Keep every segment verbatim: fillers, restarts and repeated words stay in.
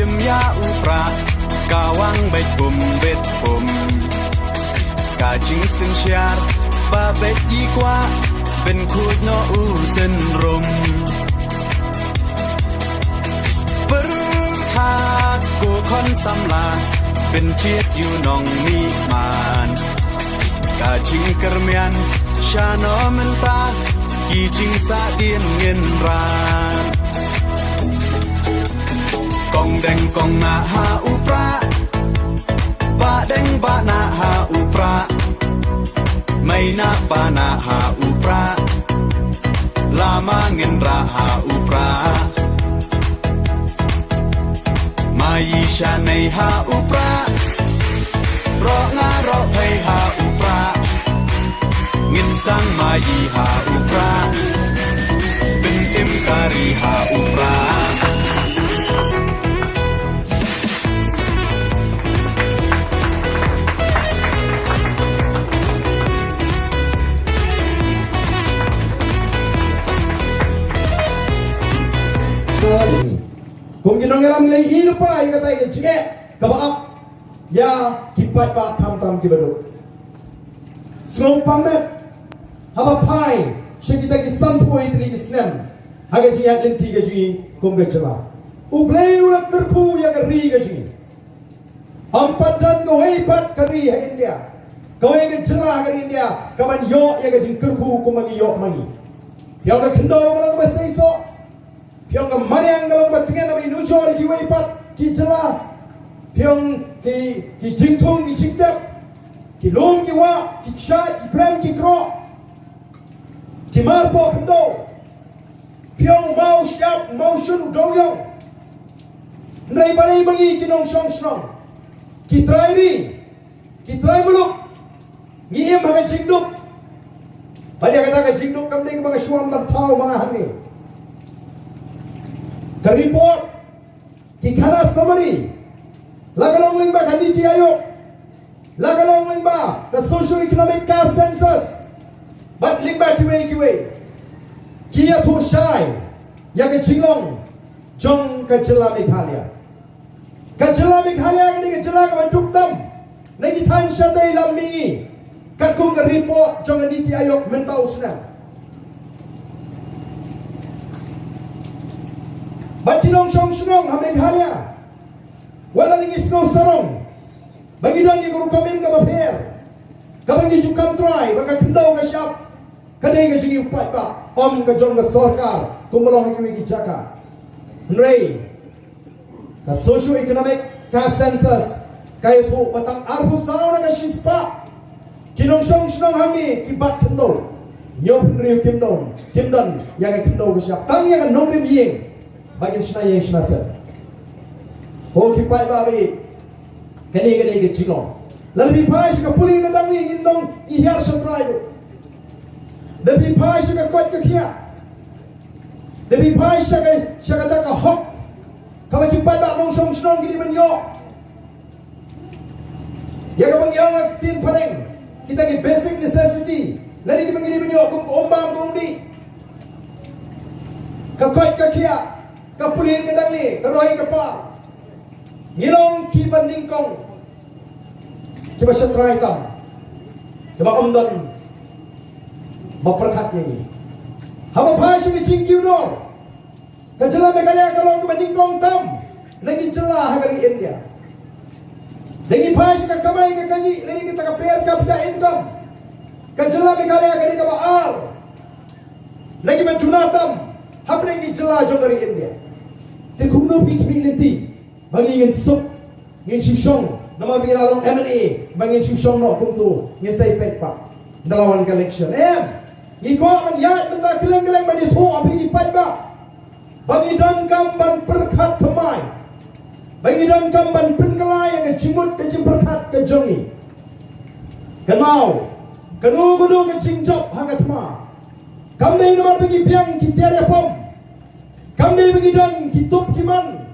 Ïa u prah ka wang beit pum beit pum. Ka jingsynshar ba beit i kwah, pynkhuid noh u synrum. Pyrkhat ko khon samla, pynjied ïa u nongmihman. Ka jingkyrmen shano mynta, ki jingsahdien ngin ran. Kong deng kong nah ha u prah, bah deng bah nah ha u prah, mei nah pa nah ha u prah, lama ngin rah ha u prah. Mei shanei ha u prah, roh nga roh phei ha u prah. Ngin sdang mei ha u prah, pyntim kari ha u prah. Kum ki nongïalam ngi la ïohi lypa ïa kata ka jingeh kaba ap ïa ki paidbah khamtam kiba duk. Sngewbha met haba phai sha kita ki sanphew tylli ki snem ha ka jingïaid lynti ka jong ngi kum ka jylla. U Blei u la kyrkhu ïa ka ri ka jong ngi. Ym pat don kawei pat ka ri ha India, kawei ka jylla ha ka ri India kaban ïoh ïa ka jingkyrkhu kumba ngi ïoh ma ngi. Phi ong ka khyndew ka long kaba seisoh, phi ong ka mariang ka long kaba tngen, haba nujor ïa kiwei pat ki jylla, phi ong ki, ki jingthung ki jingtep, ki lum ki wah, ki kshaid ki prem ki kroh, ki mar poh khyndew, phi ong maw shyiap maw shun u dewiong. Hynrei balei ma ngi ki nongshong shnong, ki trai ri, ki trai muluk, ngi im ha ka jingduk? Bad ïa kata ka jingduk kam dei kaba nga shu wan ban thaw ma nga hangne. Ka report, ki khana summary, la ka long lyngba ka NITI Aayog, la ka long lyngba ka socio economic caste census, bad lyngba kiwei kiwei, ki ïathuh shai ïa ka jinglong jong ka jylla Meghalaya. Ka jylla Meghalaya ka dei ka jylla kaba duk tam na ki thaiñ shatei lam mihngi, katkum ka report jong ka NITI Aayog mynta u snem. Bad ki nongshong shnong ha Meghalaya, wat la ngi sngew sarong ba ngi don ïa ka rukom im kaba pher, kaba ngi ju kam trai ba ka khyndew ka shyiap ka dei ka jong ngi u paidbah, ym ka jong ka sorkar kumba long ha kiwei ki jaka. Hynrei ka socio economic caste census ka ïathuh ba tang arphew saw na ka shispah ki nongshong shnong hangne ki bat khyndew, hynñiewphew hynriew kim don, kim don ïa ka khyndew ka shyiap, tang ïa ka nongrim ïing ba kin shna ïing shna sem. Ko ki paidbah, kane ka dei ka jinglong. Lada phi phai sha ka pule ka dang ngi, ngin ong ngi hiar sha trai ruh. Da phi phai sha ka koit ka khiah, da phi phai sha ka, sha kata ka hok kaba ki paidbah nongshong shnong ki dei ban ïoh. Ïa kaba ngi ong ha ka ktien phareng, kita ki basic necessity, lane kiba ngi dei ban ïoh kum ka um bam ka um dih, ka koit ka khiah, ka pule ka dang ngi, ka roi ka par. Ngi long kiba nyngkong, kiba sha trai tam, kiba ym don ba pyrkhat ïa ngi. Haba phai sha ka jingkiew dor, ka jylla Meghalaya ka long kaba nyngkong tam na ki jylla ha ka ri India. Da ngi phai sha ka kamai ka kajih, lane kata ka per capita income, ka jylla Meghalaya ka dei kaba ar na kiba duna tam hapdeng ki jylla jong ka ri India. Te kumno phi khmih lynti ba ngi ngin suk, ngin shu shong, namar ba ngi la long M L A, ba ngin shu shong noh kumto, ngin sa ïa peit pat ynda la wan ka election? Em, ngi kwah ban ïaid mynta kylleng kylleng ban ïathuh ha phi ki paidbah ba ngi donkam ban pyrkhat thymmai, ba ngi donkam ban pynkylla ïa ka jingmut ka jingpyrkhat ka jong ngi. Kynmaw, kano kano ka jingjop ha ka thma kam dei namar ba ngi biang ki tiar ïapom, kam dei ba ngi don ki tup ki man,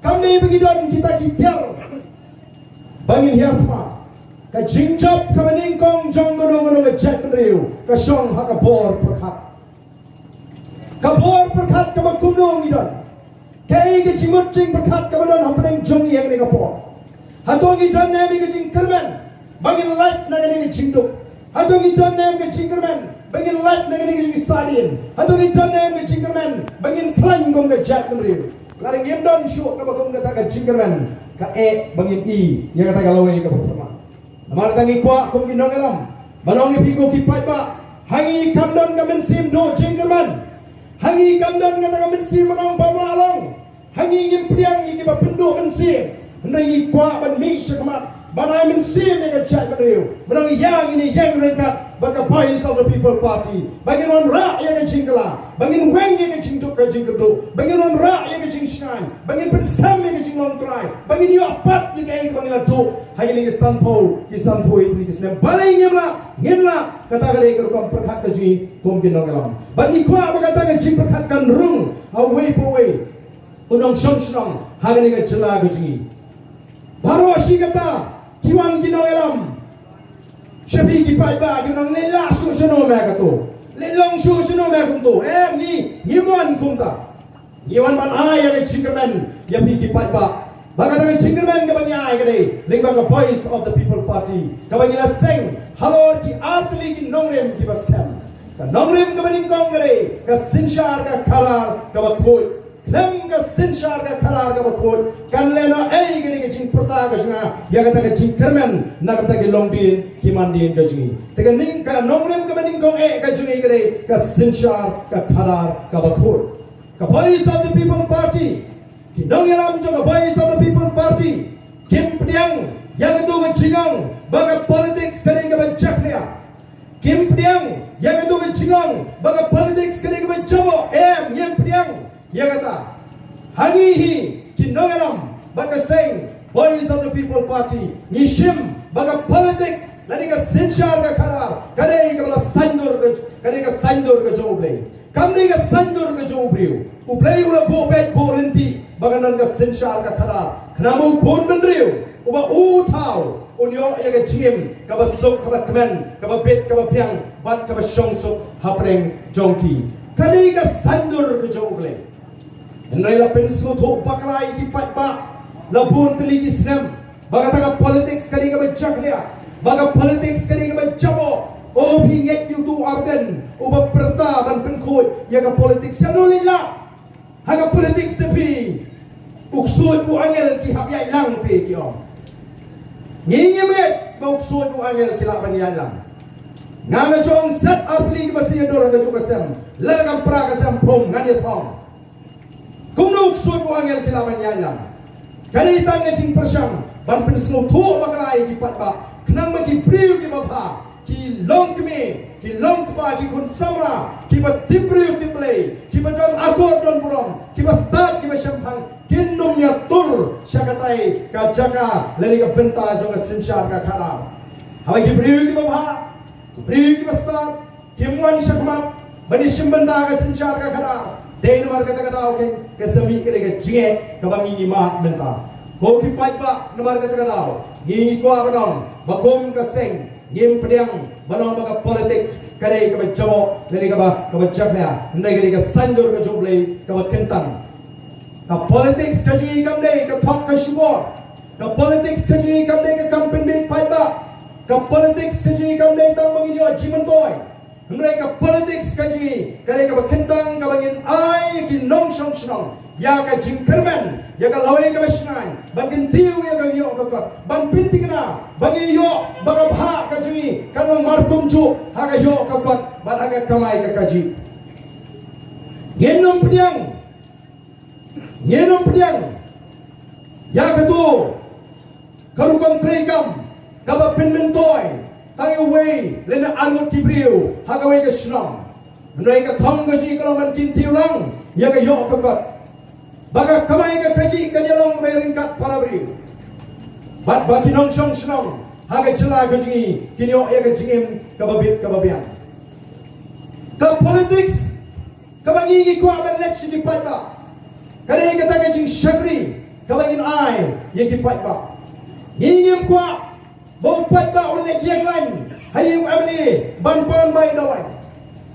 kam dei ba ngi don kita ki tiar ba ngin hiar thma. Ka jingjop kaba nyngkong jong kano kano ka jaitbynriew ka shong ha ka bor pyrkhat. Ka bor pyrkhat kaba kumno ngi don. Kaei ka jingmut jingpyrkhat kaba don hapdeng jong ngi ha kane ka por? Hato ngi don ne em ïa ka jingkyrmen ba ngin lait na kane ka jingduk? Hato ngi don ne em ka jingkyrmen ba ngin lait na kane ka jingsahdien? Hato ngi don ne em ka jingkyrmen ba ngin khlaiñ kum ka jaitbynriew? Lada ngim don shuh kaba kum kata ka jingkyrmen, kaei ba ngin i ïa kata ka lawei kaba pyrman? Namar kata ngi kwah kum ki nongïalam ban ong ïa phi ko ki paidbah, ha ngi kam don ka mynsiem duh jingkyrmen. Ha ngi kam don kata ka mynsiem ban ong ba mlah long. Ha ngi ngim pdiang ïa kiba pynduh mynsiem. Hynrei ngi kwah ban mih shakhmat ban ai mynsiem ïa ka jaitbynriew, ban ong ïa ngi ne ïeng ryngkat bad ka Voice of the People Party, ba ngin wanrah ïa ka jingkylla, ba ngin weng ïa ka jingduk ka jingkyrduh, ba ngin wanrah ïa ka jingshngaiñ, ba ngin pynskhem ïa ka jinglong trai, ba ngin ïoh pat ïa kaei ba ngin la duh ha kine ki sanphew, ki sanphew ïa ki snem. Balei ngim lah? Ngin lah. Kata ka dei ka rukom pyrkhat ka jong ngi kum ki nongïalam. Bad ngi kwah ba kata ka jingpyrkhat kan rung ha uwei pa uwei u nongshong shnong ha kane ka jylla ka jong ngi. Baroh shi katta ki wan ki nongïalam sha phi ki paidbah, ki wan ong, leit lah shuh shano me kato, leit long shuh shano me kumto. Em, ngi ngim wan kumta. Ngi wan ban ai ïa ka jingkyrmen ïa phi ki paidbah. Bad kata ka jingkyrmen kaba ngi ai ka dei lyngba ka Voice of the People Party, kaba ngi la seng halor ki artylli ki nongrim kiba skhem. Ka nongrim kaba nyngkong ka dei ka synshar ka khadar kaba khuid. Khlem ka synshar ka khadar kaba khuid kan lehnohei kane ka jingpyrta ka jong nga ïa kata ka jingkyrmen na ka bynta ki longdien ki mandien ka jong ngi. Te ka ning, ka nongrim kaba nyngkong eh ka jong ngi ka dei ka synshar ka khadar kaba khuid. Ka Voice of the People Party, ki nongïalam jong ka Voice of the People Party kim pdiang ïa kato ka jingong ba ka politics ka dei kaba jakhlia. Kim pdiang ïa kato ka jingong ba ka politics ka dei kaba jaboh. Em, ngim pdiang ïa kata. Ha ngi hi ki nongïalam bad ka seng Voice of the People Party, ngi shim ba ka politics lane ka synshar ka khadar ka dei kaba la saiñdur ka, ka dei ka saiñdur ka jong U Blei. Kam dei ka saiñdur ka jong u briew. U Blei u la buh beit buh lynti ba kan don ka synshar ka khadar, khnang ba u khun bynriew uba u thaw un ïoh ïa ka jingim kaba suk, kaba kmen, kaba bit, kaba biang bad kaba shongsuk hapdeng jong ki. Ka dei ka saiñdur ka jong U Blei. Hynrei la pynsngewthuh bakla ïa ki paidbah la bun tylli ki snem ba kata ka politics ka dei kaba jakhlia, ba ka politics ka dei kaba jaboh. O, phi ngeit ïa uto u Ardent uba pyrta ban pynkhuid ïa ka politics. Shano lei lah ha ka politics te phi? U ksuid u angel ki hap ïaid lang te, ki ong. Ngi ngim ngeit ba u ksuid u angel ki lah ban ïaid lang. Nga nga jong set artylli kiba sngewdur ha kajuh ka sem, lada kam pra ka sem phung ngan ïathong. Kumno u ksuid u angel ki lah ban ïaid lang? Ka dei tang ka jingpyrshang ban pynsngewthuh bakla ïa ki paidbah, khnang ba ki briew kiba bha, ki longkmie, ki longkpa, ki khun samla, kiba tip briew tip Blei, kiba don akor don burom, kiba stad kiba shemphang, kin ym ïatur sha katai ka jaka lane ka bynta jong ka synshar ka khadar. Haba ki briew kiba bha, ki briew kiba stad kim wan shakhmat ban ïashim bynta ka synshar ka khadar, dei namar kata ka daw ka, ka sa mih ka dei ka jingeh kaba ngi ngi mad mynta. Ko ki paidbah, namar kata ka daw ngi ngi kwah ban ong ba kum ka seng ngim pdiang ban ong ba ka politics ka dei kaba jaboh lane kaba, kaba jakhlia. Hynrei ka dei ka saiñdur ka jong U Blei kaba kyntang. Ka politics ka jong ngi kam dei ka thok ka shukor. Ka politics ka jong ngi kam dei ka kam pynbeit paidbah. Ka politics ka jong ngi kam dei tang ba ngin ïoh jingmyntoi. Hynrei ka politics ka jong ngi ka dei kaba kyntang, kaba ngin ai ïa ki nongshong shnong ïa ka jingkyrmen, ïa ka lawei kaba shngaiñ, ban kyntiew ïa ka ïoh ka kot, ban pynthikna ba ngi ïoh ba ka bhah ka jong ngi kan long markumjuh ha ka ïoh ka kot bad ha ka kamai ka kajih. Ngin ym pdiang Ngin ym pdiang ïa kato ka rukom treikam kaba pynmyntoi tang ïa uwei lane arngut ki briew ha kawei ka shnong. Hynrei ka thong ka jong ngi ka long ban kyntiew lang ïa ka ïoh ka kot, ba ka kamai ka kajih kan ïalong ryngkat para briew, bad ba ki nongshong shnong ha ka jylla ka jong ngi kin ïoh ïa ka jingim kaba bit kaba biang. Ka politics kaba ngi ngi kwah ban leit sha ki paidbah ka dei kata ka jingshakri kaba ngin ai ïa ki paidbah. Ngi ngim kwah ba u paidbah un leit ïeng lain ha ïa u MLA ban pan bai dawai.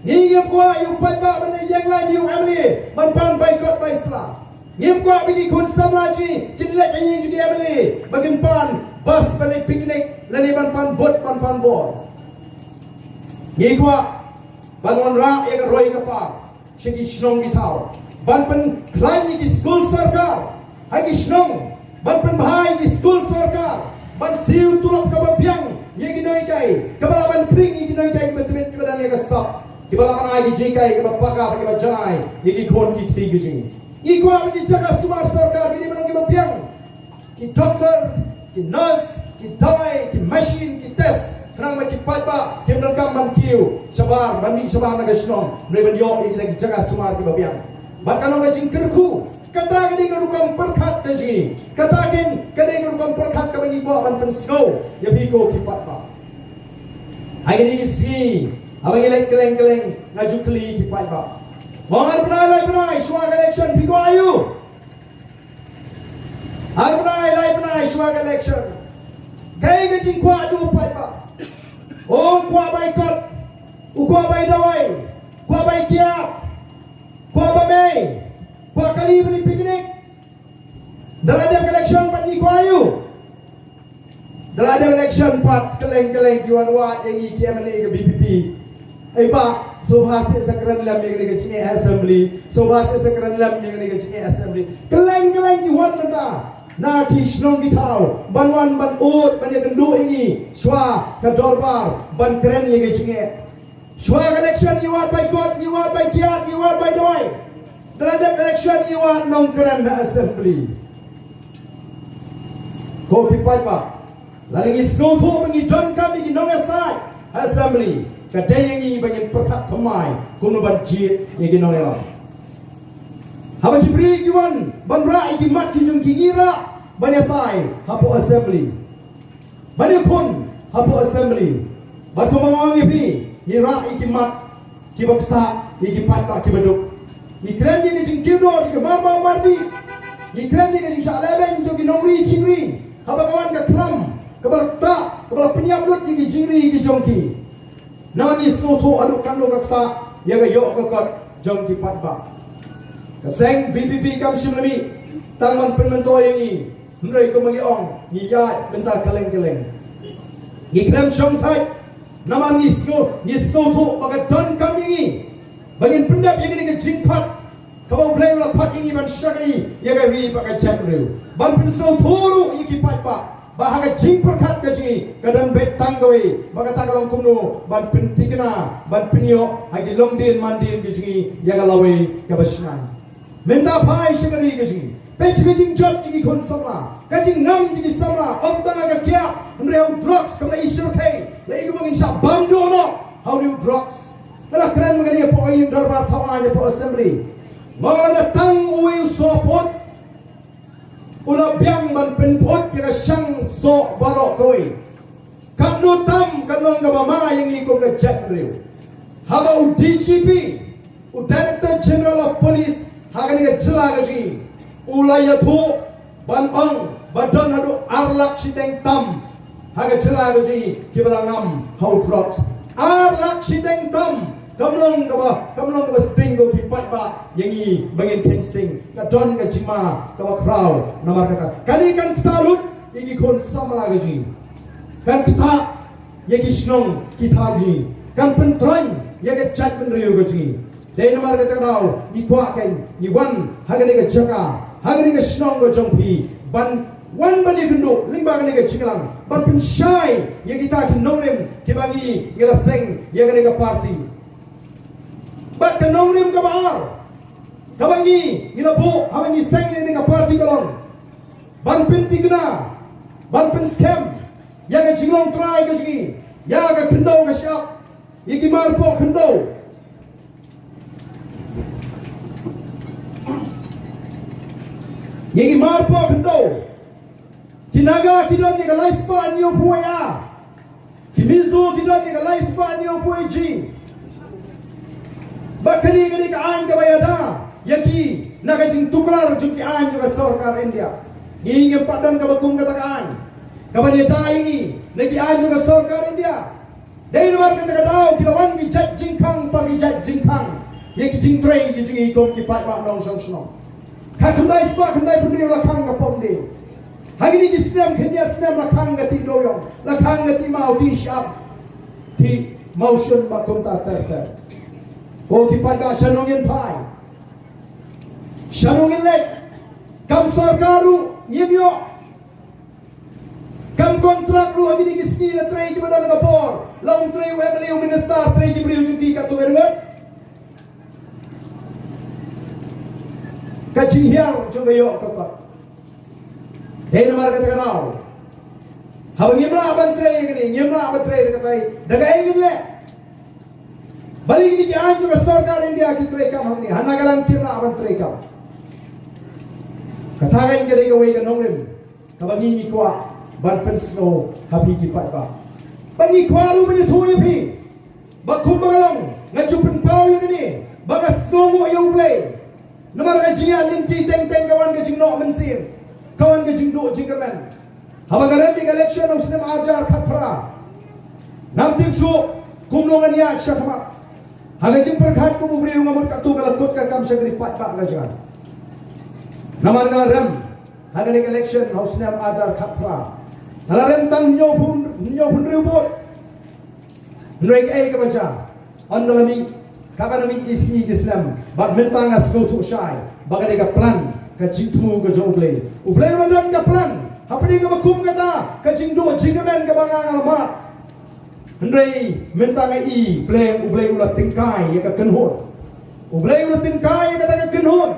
Ngi ngim kwah ïa u paidbah ban leit ïeng lain ïa u MLA ban pan bai kot bai sla. Ngim kwah ba ki khun samla jong ngi kin leit ha ïing jong ki M L A ba kin pan bus ban leit picnic lane ban pan bot ban pan bor. Ngi kwah ban wanrah ïa ka roi ka par sha ki shnong ki thaw, ban pynkhlaiñ ïa ki skul sorkar ha ki shnong, ban pynbha ïa ki skul sorkar, ban siew tulop kaba biang ïa ki nonghikai, kaba lah ban pring ïa ki nonghikai kiba tbit kiba don ïa ka sap, kiba lah ban ai ki jinghikai kaba paka bad kaba janai ïa ki khun ki kti ki jong ngi. Ngi kwah ba ki jaka sumar sorkar ki dei ban long kiba biang, ki doktor, ki nurse, ki dawai, ki machine, ki test, khnang ba ki paidbah kim donkam ban kiew shabar, ban mih shabar na ka shnong, hynrei ban ïoh ïa kita ki jaka sumar kiba biang. Bad ka long ka jingkyrkhu, kata ka dei ka rukom pyrkhat ka jong ngi, kata ka dei ka rukom pyrkhat kaba ngi kwah ban pynsngew ïa phi ko ki paidbah. Ha kine ki sngi haba ngi leit kylleng kylleng, nga ju kylli ki paidbah, "Mo, ar bnai lai bnai shuwa ka election phi kwah aïu?" Ar bnai lai bnai shuwa ka election, kaei ka jingkwah jong u paidbah? U kwah bai kot, u kwah bai dawai, kwah bai kiad, kwah ba mei, kwah kali ban picnic. Da la dep election pat ngi kwah aïu? Da la dep election pat kylleng kylleng ki wan wad ïa ngi ki M L A ka V P P. Ei bah, sngewbha seh sa kren lem ïa kane ka jingeh assembly. Sngewbha seh sa kren lem ïa kane ka jingeh assembly. Kylleng kylleng ki wan mynta na ki shnong ki thaw ban wan ban ud ban ïakynduh ïa ngi shuwa ka dorbar ban kren ïa ka jingeh. Shuwa ka election ngi wad bai kot, ngi wad bai kiad, ngi wad bai dawai. Da la dep election ngi wad nongkren ha assembly. Ko ki paidbah, lada ngi sngewthuh ba ngi donkam ïa ki nongïasaid ha assembly, ka dei ïa ngi ba ngin pyrkhat thymmai kumno ban jied ïa ki nongïalam. Haba ki briew ki wan ban rah ïa ki mat ki jong ki, ngi rah ban ïatai hapoh assembly. Ban ïakhun hapoh assembly. Bad kumba nga ong ïa phi, ngi rah ïa ki mat kiba ktah ïa ki paidbah kiba duk. Ngi kren ïa ka jingkiew doh jong ki marba mardih. Ngi kren ïa ka jingshah lehbeiñ jong ki nongri jingri haba ka wan ka khlam kaba la ktah, kaba la pynïap lut ïa ki jingri ki jong ki. Namar ngi sngewthuh haduh katno ka ktah ïa ka ïoh ka kot jong ki paidbah. Ka seng V P P kam shym la mih tang ban pynmyntoi ïa ngi. Hynrei kumba ngi ong, ngi ïaid bynta kylleng kylleng. Ngi khlem shong thait namar ngi sngew, ngi sngewthuh ba ka donkam ïa ngi ba ngin pyndep ïa kane ka jingkhot kaba U Blei u la khot ïa ngi ban shakri ïa ka ri bad ka jaitbynriew. Ban pynsngewthuh ruh ïa ki paidbah ba ha ka jingpyrkhat ka jong ngi ka don beit tang kawei, ba kata ka long kumno ban pynthikna, ban pynïoh ha ki longdien mandien ki jong ngi ïa ka lawei kaba shngaiñ. Mynta phai sha ka ri ka jong ngi, peit sha ka jingjot jong ki khun samla, ka jingngam jong ki samla, ym tang ha ka kiad, hynrei ha u drugs kaba la i shyrkhei, la i kumba ngin shah bam duh noh ha u drugs. Nga la kren ma kane hapoh ïing dorbar thaw aiñ hapoh assembly. Nga la da tang uwei u sohphut u la biang ban pynphut ïa ka shang soh baroh kawei. Katno tam ka long kaba ma ïa ngi kum ka jaitbynriew. Haba u D G P, u Director General of Police ha kane ka jylla ka jong ngi, u la ïathuh ban ong ba don haduh ar lak shiteng tam ha ka jylla ka jong ngi kiba la ngam ha u drugs. Ar lak shiteng tam, kam long kaba, kam long kaba sting ko ki paidbah ïa ngi ba ngin kheiñ sting. Ka don ka jingma kaba khraw namar kata. Kane kan ktah lut ïa ki khun samla ka jong ngi. Kan ktah ïa ki shnong ki thaw jong ngi. Kan pyntroiñ ïa ka jaitbynriew ka jong ngi. Dei namar kata ka daw ngi kwah kein ngi wan ha kane ka jaka, ha kane ka shnong ka jong phi, ban wan ban ïakynduh lyngba kane ka jingïalang, ban pynshai ïa kita ki nongrim kiba ngi, ngi la seng ïa kane ka party. Bad ka nongrim kaba ar kaba ngi, ngi la buh haba ngi seng ïa kane ka party ka long ban pynthikna, ban pynskhem ïa ka jinglong trai ka jong ngi, ïa ka khyndew ka shyiap, ïa ki mar poh khyndew. Ïa ki mar poh khyndew. Ki Naga ki don ïa ka lai spah hynñiewphew A. Ki Mizo ki don ïa ka lai spah hynñiewphew A G. Bad kane ka dei ka aiñ kaba ïada ïa ki na ka jingtuklar jong ki aiñ jong ka sorkar India. Ngi ngim pat don kaba kum kata ka aiñ kaba ïada ïa ngi na ki aiñ jong ka sorkar India. Dei namar kata ka daw ki la wan ki jait jingkhang pa ki jait jingkhang ïa ki jingtrei ki jong ngi kum ki paidbah nongshong shnong. Ka khyndai spah khyndai phew hynriew la khang ka pom dei. Ha kine ki snem khyndiat snem la khang ka tih dewiong, la khang ka tih maw, tih shyiap, tih mawshun bad kumta ter ter. Ko ki paidbah, shano ngin phai? Shano ngin leit? Kam sorkar ruh ngim ïoh. Kam kontrak ruh ha kine ki sngi la trei kiba don ka bor. La ym trei u M L A, u minister, trei ki briew jong ki, katto katne. Ka jinghiar jong ka ïoh ka kot. Dei namar kata ka daw, haba ngim lah ban trei ïa kane, ngim lah ban trei da katai, da kaei ngin leh? Balei kine ki aiñ jong ka sorkar India ki trei kam hangne, hana ka lynti kim lah ban trei kam? Kata ka dei kawei ka nongrim kaba ngi ngi kwah ban pynsngew ha phi ki paidbah. Ba ngi kwah ruh ban ïathuh ïa phi ba kumba ka long, nga ju pynpaw ïa kane ba nga sngewnguh ïa U Blei. Namar ka jingïaid lynti teng teng ka wan ka jingnoh mynsiem, ka wan ka jingduh jingkyrmen. Haba nga rem ïa ka election ha u snem arhajar khatphra, ngam tip shuh kumno ngan ïaid sha khmat. Ha ka jingpyrkhat kum u briew nga mut katto ka la kut ka kam shakri paidbah ka jong nga. Namar nga la rem ha kane ka election ha u snem arhajar khatphra, nga la rem tang hynñiew phew, hynñiew phew hynriew vote. Hynrei kaei kaba jia? Ynda la mih, kaba la mih ki sngi ki snem, bad mynta nga sngewthuh shai ba ka dei ka plan, ka jingthmu ka jong U Blei. U Blei u la don ka plan hapdeng kaba kum kata ka jingduh jingkyrmen kaba nga nga la mad. Hynrei mynta nga i Blei, U Blei u la tyngkai ïa ka kynhun. U Blei u la tyngkai ïa kata ka kynhun.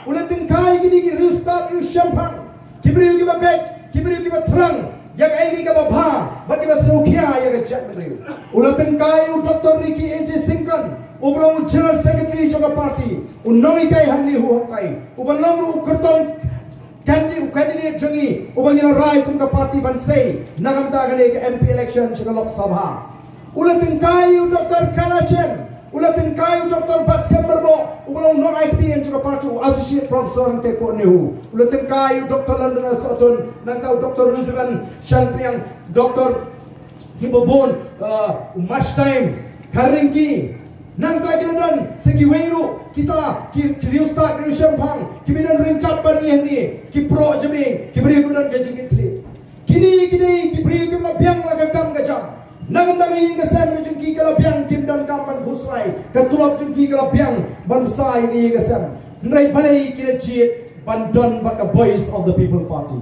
U la tyngkai ïa kine ki riewstad riewshemphang, ki briew kiba beit, ki briew kiba thrang ïa kaei kaei kaba bha bad kiba sngewkhia ïa ka jaitbynriew. U la tyngkai ïa u Doctor Ricky A J Syngkon, uba long u General Secretary jong ka party, u nonghikai ha NEHU hangtai, uba long ruh u kyrtong kandi-, u candidate jong ngi uba ngi la rai kum ka party ban sei na ka bynta kane ka M P election sha ka Lok Sabha. U la tyngkai ïa u Doctor Kala Chen, u la tyngkai ïa u Doctor Batskhem Myrboh, uba long nong I T N jong ka party, u Associate Professor hangtei hapoh NEHU. U la tyngkai ïa u Doctor London Sohtun, nangta u Doctor Ruziban Shanpliang, Doctor kiba bun, uh, u Mashtime Kharringki. Nangta ki la don sa kiwei ruh kita ki, ki riewstad riewshemphang kiba don ryngkat bad ngi hangne, ki proh jabieng, kiba don ka jingkitkhlieh. Kine ki dei ki briew kiba la biang la ka kam ka jam. Nang nang ïing ka sem ka jong ki ka la biang, kim don kam ban khuslai, ka tulop jong ki ka la biang ban bsa ïa ka ïing ka sem. Hynrei balei ki la jied ban don bad ka Voice of the People Party?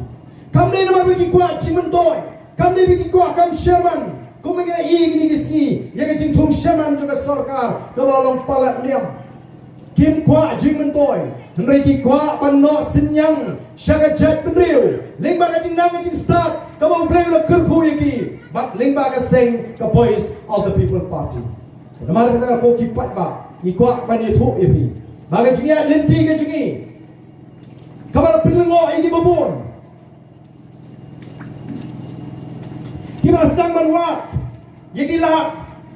Kam dei namar ba ki kwah jingmyntoi, kam dei ba ki kwah kam sherman, kumba ngi la ïohi kine ki sngi ïa ka jingthung sherman jong ka sorkar kaba la long palat liam. Kim kwah jingmyntoi, hynrei ki kwah ban noh synñiang sha ka jaitbynriew lyngba ka jingnang ka jingstad kaba U Blei u la kyrkhu ïa ki, bad lyngba ka seng ka Voice of the People Party. Namar kata ko ki paidbah, ngi kwah ban ïathuh ïa phi ba ka jingïaid lynti ka jong ngi kaba la pynlyngngoh ïa kiba bun, kiba sdang ban wad ïa ki lad,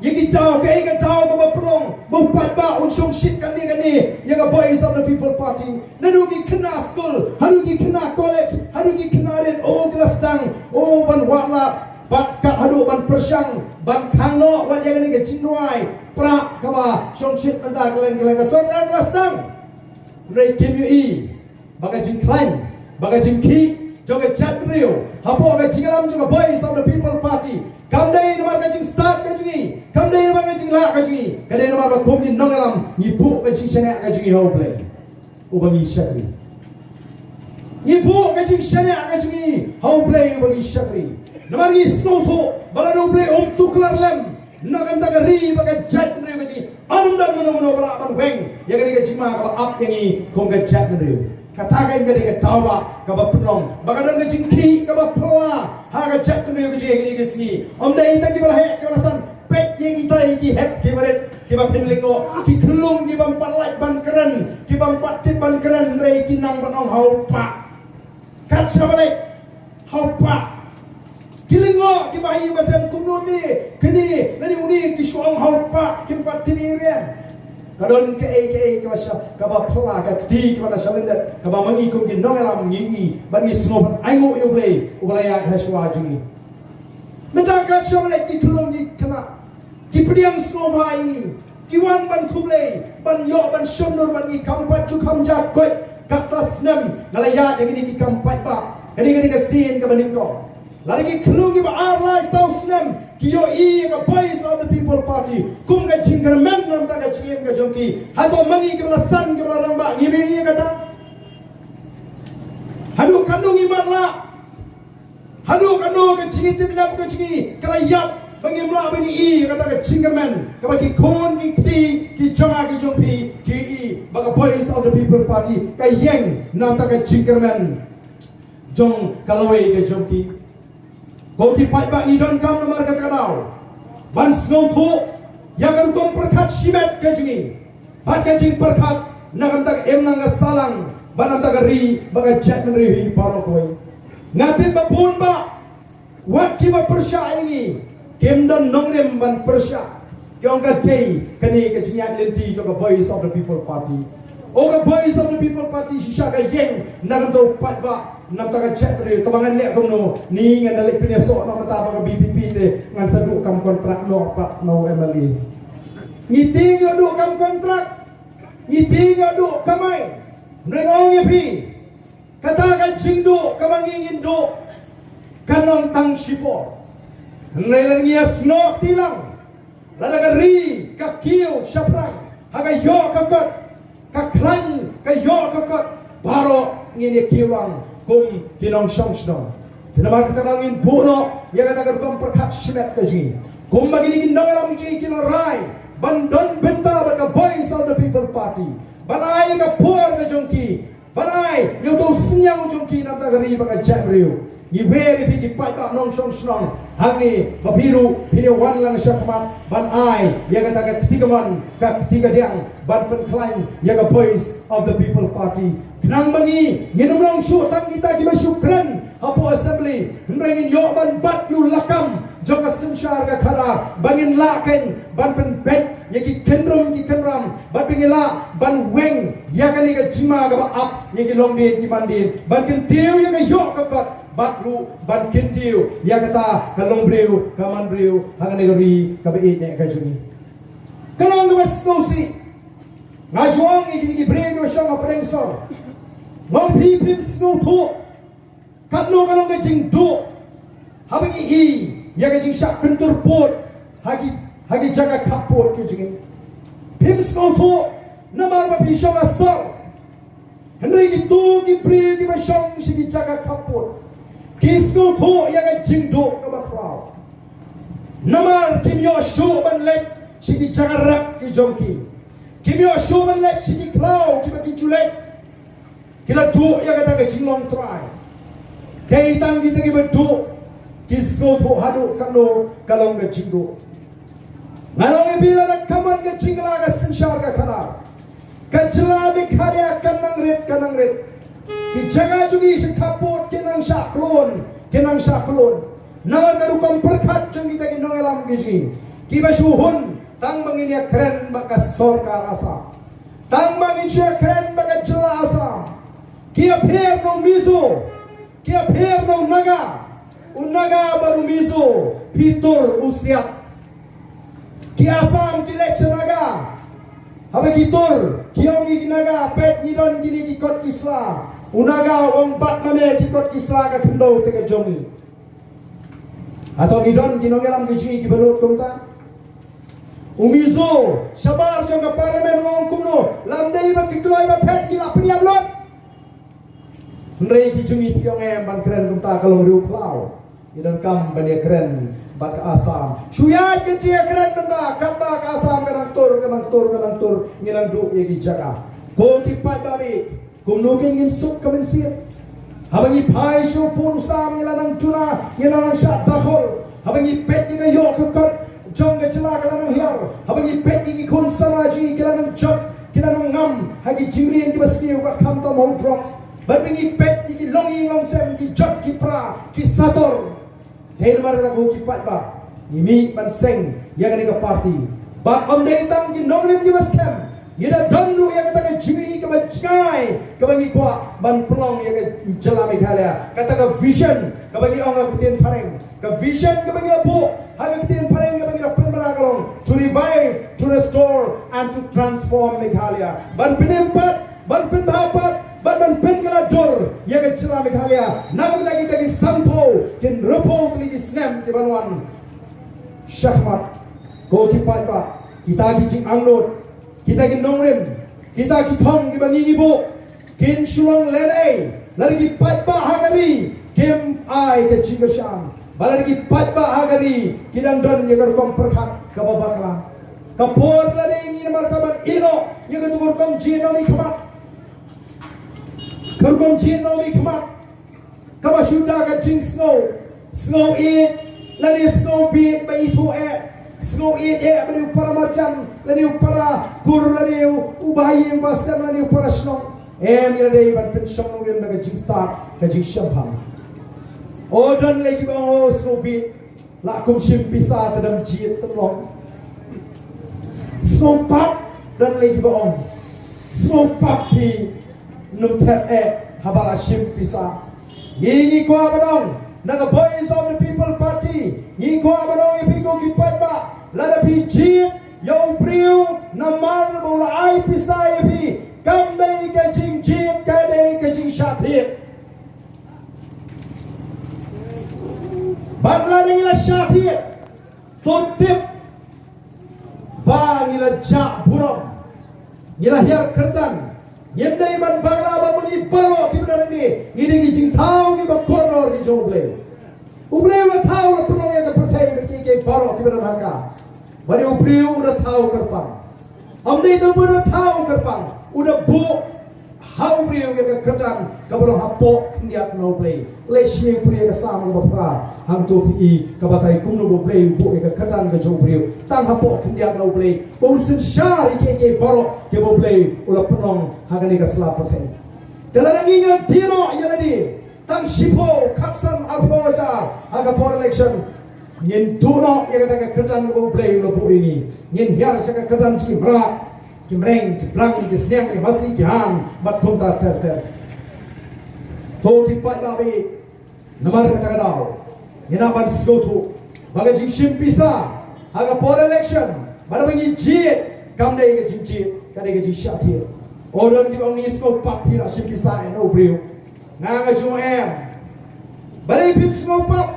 ïa ki daw, kaei ka daw kaba pynlong ba u paidbah un shongshit kane kane ïa ka Voice of the People Party. Naduh ki khynnah skul haduh ki khynnah college haduh ki khynnah rit, oh, ki la sdang, oh, ban wad lad bad kat haduh ban pyrshang ban khang noh wat ïa kane ka jingrwai prah kaba shongshit mynta kylleng kylleng, ka sorkar ka la sdang. Hynrei kim ïohi ba ka jingkhlaiñ, ba ka jingkhih jong ka jaitbynriew hapoh ka jingïalam jong ka Voice of the People Party kam dei namar ka jingstad ka jong ngi, kam dei namar ka jinglah ka jong ngi, ka dei namar ba kum ki nongïalam ngi buh ka jingshaniah ka jong ngi ha U Blei uba ngi shakri. Ngi buh ka jingshaniah ka jong ngi ha U Blei uba ngi shakri. Namar ngi sngewthuh ba lada U Blei um tuklar lem na ka bynta ka ri bad ka jaitbynriew ka jong ngi, ym don mano mano ba lah ban weng ïa kane ka jingma kaba ap ïa ngi kum ka jaitbynriew. Kata ka dei ka daw ba kaba pynlong ba ka don ka jingkhih kaba phylla ha ka jaitbynriew ka jong ngi ha kine ki sngi. Ym dei tang kiba la heh kiba la san, peit ïa kita ki hep ki barit kiba pynlyngngoh, ki khyllung ki bym pat lait ban kren, ki bym pat tip ban kren, hynrei ki nang ban ong ha u pah. Kat shaba leit ha u pah. Ki lyngngoh kiba ha ïing ba sem, kumno te kane lane une, ki shu ong ha u pah, kim pat tip ïa i riam. Ka don kaei kaei kaba sha, kaba phylla, ka kti kaba na shalyndet kaba ma ngi kum ki nongïalam ngi ïohi bad ngi sngewbha ban ainguh ïa U Blei uba la ïaid ha shuwa jong ngi. Mynta kat shaba leit ki khyllung ki khynnah ki pdiang sngewbha ïa ngi, ki wan ban khublei, ban ïoh ban shon dur bad ngi, kam pat ju kham ja koit, kata snem nga la ïaid ïa kine ki kam paidbah. Kane ka dei ka sien kaba nyngkong. Lada ki khlur kiba ar lai saw snem ki ïohi ïa ka Voice of the People Party kum ka jingkyrmen na ka bynta ka jingim ka jong ki, hato ma ngi kiba la san, kiba la rangbah, ngim ïohi ïa kata? Haduh katno ngi marlah? Haduh katno ka jingïatiplap ka jong ngi ka la ïap ba ngim lah ban ïohi ïa kata ka jingkyrmen kaba ki khun ki kti ki jong nga ki jong phi ki ïohi ba ka Voice of the People Party ka ïeng na ka bynta ka jingkyrmen jong ka lawei ka jong ki? Ko ki paidbah, ngi donkam namar kata ka daw ban sngewthuh ïa ka rukom pyrkhat shimet ka jong ngi bad ka jingpyrkhat na ka bynta ka imlang ka sahlang bad na ka bynta ka ri bad ka jaitbynriew hi baroh kawei. Nga tip ba bun bah wat kiba pyrshah ïa ngi kim don nongrim ban pyrshah. Ki ong ka dei kane ka jingïaid lynti jong ka Voice of the People Party. O, ka Voice of the People Party shisha ka ïeng na ka bynta u paidbah, na ka bynta ka jaitbynriew. Tangba ngan leh kumno, ni ngan da leit pynïasoh noh mynta bad ka V P P te, ngan sa duh kam kontrak noh pat na u M L A. Ngi tieng ïoh duh kam kontrak, ngi tieng ïoh duh kamai. Hynrei nga ong ïa phi, kata ka jingduh kaba ngi ngin duh kan long tang shipor. Hynrei lada ngi ïasnoh kti lang, lada ka ri ka kiew shaphrang ha ka ïoh ka kot, ka khlaiñ ka ïoh ka kot, baroh ngin ïa kiew lang kum ki nongshong shnong. Te namar kata ka daw ngin buh noh ïa kata ka rukom pyrkhat shimet ka jong ngi. Kumba kine ki nongïalam jong ngi ki la rai ban don bynta bad ka Voice of the People Party, ban ai ka por ka jong ki, ban ai ïa uto u synñiang u jong ki na ka bynta ka ri bad ka jaitbynriew. Ngi wer ïa phi ki paidbah nongshong shnong hangne ba phi ruh phin ïa wan lang sha khmat ban ai ïa kata ka kti kamon, ka kti kadiang ban pynkhlaiñ ïa ka Voice of the People Party. Khnang ba ngi ngin ym long shuh tang kita kiba shu kren hapoh Assembly, hynrei ngin ïoh ban bat ïa u lakam jong ka synshar ka khadar ba ngin lah kein ban pynbeit ïa ki kynrum ki kynram, bad ba ngin lah ban weng ïa kane ka jingma kaba ap ïa ki longdien ki mandien, ban kyntiew ïa ka ïoh ka kot, bad ruh ban kyntiew ïa kata ka longbriew ka manbriew ha kane ka ri kaba ïeit ka jong ngi. Ka long kaba sngewsih. Nga ju ong ïa kine ki briew kiba shong ha pdeng sor, nga ong phi, phim sngewthuh katno ka long ka jingduh haba ngi i ïa ka jingshah kyntur pud ha ki, ha ki jaka khap pud ki jong ngi. Phim sngewthuh namar ba phi shong ha sor. Hynrei kito ki briew kiba shong sha ki jaka khap pud ki sngewthuh ïa ka jingduh kaba khraw. Namar kim ïoh shuh ban leit sha ki jaka rep ki jong ki. Kim ïoh shuh ban leit sha ki khlaw kiba ki ju leit. Ki la duh ïa kata ka jinglong trai. Dei tang kita kiba duh ki sngewthuh haduh katno ka long ka jingduh. Nga ong ïa phi, lada ka mon ka jingkylla ka synshar ka khadar, ka jylla Meghalaya kan nang rit, kan nang rit. Ki jaka jong ngi sha khap pud kin nang shah khlun, kin nang shah khlun. Namar ka rukom pyrkhat jong kita ki nongïalam ki jong ngi kiba shu hun tang ba ngin ïa kren bad ka sorkar Assam, tang ba ngin shu ïa kren bad ka jylla Assam. Ki ïapher na u Mizo, ki ïapher na u Naga. U Naga bad u Mizo, phi tur u siat. Ki Assam ki leit sha Naga. Haba ki tur, ki ong ïa ki Naga, peit, ngi don kine ki kot ki sla. U Naga u ong, bat ma me, ki kot ki sla ka khyndew te ka jong ngi. Hato ngi don ki nongïalam ki jong ngi kiba nud kumta? U Mizo shabar jong ka Parliament u ong kumno, lymdei ba ki kloi ba phet ngi la pynïap lut. Hynrei ki jong ngi ki ong em ban kren kumta, ka long riewkhlaw. Ngi donkam ban ïa kren bad ka Assam. Shu ïaid ka jingïakren mynta, katba ka Assam ka dang tur, ka dang tur, ka dang tur, ngi dang duh ïa ki jaka. Ko ki paidbah, kumno kein ngin suk ka mynsiem? Haba ngi phai sha u pud u sam ngi la nang duna, ngi la nang shah dakhol. Haba ngi peit ïa ka ïoh ka kot jong ka jylla ka la nang hiar. Haba ngi peit ïa ki khun samla jong ngi ki la nang jot, ki la nang ngam ha ki jingrian kiba sniew, ka khamtam ha u drugs. Bad ba ngi peit ïa ki longïing longsem, ki jot ki pra, ki sator. Dei namar kata ko ki paidbah, ngi mih ban seng ïa kane ka party. Bad ym dei tang ki nongrim kiba skhem, ngi da don ruh ïa kata ka jingïohi kaba jngai kaba ngi kwah ban pynlong ïa ka jylla Meghalaya. Kata ka vision kaba ngi ong ha ka ktien phareng, ka vision kaba ngi la buh ha ka ktien phareng kaba ngi la pynbna ka long to revive, to restore and to transform Meghalaya. Ban pynim pat, ban pynbha pat, ban, ban pynkylla Meghalaya, na ka bynta kita ki sanphew, kin rphew tylli ki snem kiban wan shakhmat. Ko ki paidbah, kita ki jingangnud, kita ki nongrim, kita ki thong kiba ngi ngi buh, kin shu long lehnoh, lada ki paidbah ha ka ri kim ai ka jingkyrshan, ba lada ki paidbah ha ka ri ki dang don ïa ka rukom pyrkhat kaba bakla. Ka por lada ngi namar ka ban ïehnoh ïa ka rukom jingïehnoh mihkhmat, ka rukom jingïehnoh mihkhmat, kaba shu da ka jingsngew, sngew ïeit, lane sngew bieit ba ithuh eh, sngew ïeit eh ba dei u para marjan, lane u para kur, lane u, u bahaïing basem, lane u para shnong. Em, ïa dei ban pynshong nongrim da ka jingstad, ka jingshemphang. O don lei kiba ong, o sngew bieit, la kum shim pisa te dang jied te long. Sngew pap, don lei kiba ong. Sngew pap phi, nym thet eh haba la shim pisa. Ngi ngi kwah ban ong, na ka Voice of the People Party, ngi kwah ban ong ïa phi ko ki paidbah, lada phi jied ïa u briew namar ba u la ai pisa ïa phi, kam dei ka jingjied, ka dei ka jingshah thied. Bad lada ngi la shah thied, to tip ba ngi la jah burom, ngi la hiar kyrdan. Ngim dei ban bakla ba ma ngi baroh kiba don hangne ngi dei ki jingthaw kiba kordor ki jong U Blei. U Blei u la thaw, u la pynlong ïa ka pyrthei bad kiei kiei baroh kiba don ha ka. Ba dei u briew u la thaw kyrpang. Ym dei tang ba u la thaw kyrpang, u la buh ha u briew ïa ka kyrdan kaba long hapoh khyndiat na U Blei. Leit shim ïa ka Salm kaba phra, hangto phi i ka batai kumno ba U Blei u buh ïa ka kyrdan ka jong u briew tang hapoh khyndiat na U Blei, ba un synshar ïa kiei kiei baroh kiba U Blei u la pynlong ha kane ka sla pyrthei. Te lada ngi ngi die noh ïa lade tang shiphew, khatsan, arphew hajar ha ka por election, ngin duh noh ïa kata ka kyrdan kaba U Blei u la buh ïa ngi. Ngin hiar sha ka kyrdan jong ki mrad, ki mreng, ki blang, ki sniang, ki masi, ki han, bad kumta ter ter. To ki paidbah ba ïeit, namar kata ka daw ngin nang ban sngewthuh ba ka jingshim pisa ha ka por election, ba da ba ngi jied, kam dei ka jingjied, ka dei ka jingshah thied. O don kiba ong, ngi sngew pap phi la shim pisa ïa u briew. Nga nga ju ong em. Balei phin sngew pap?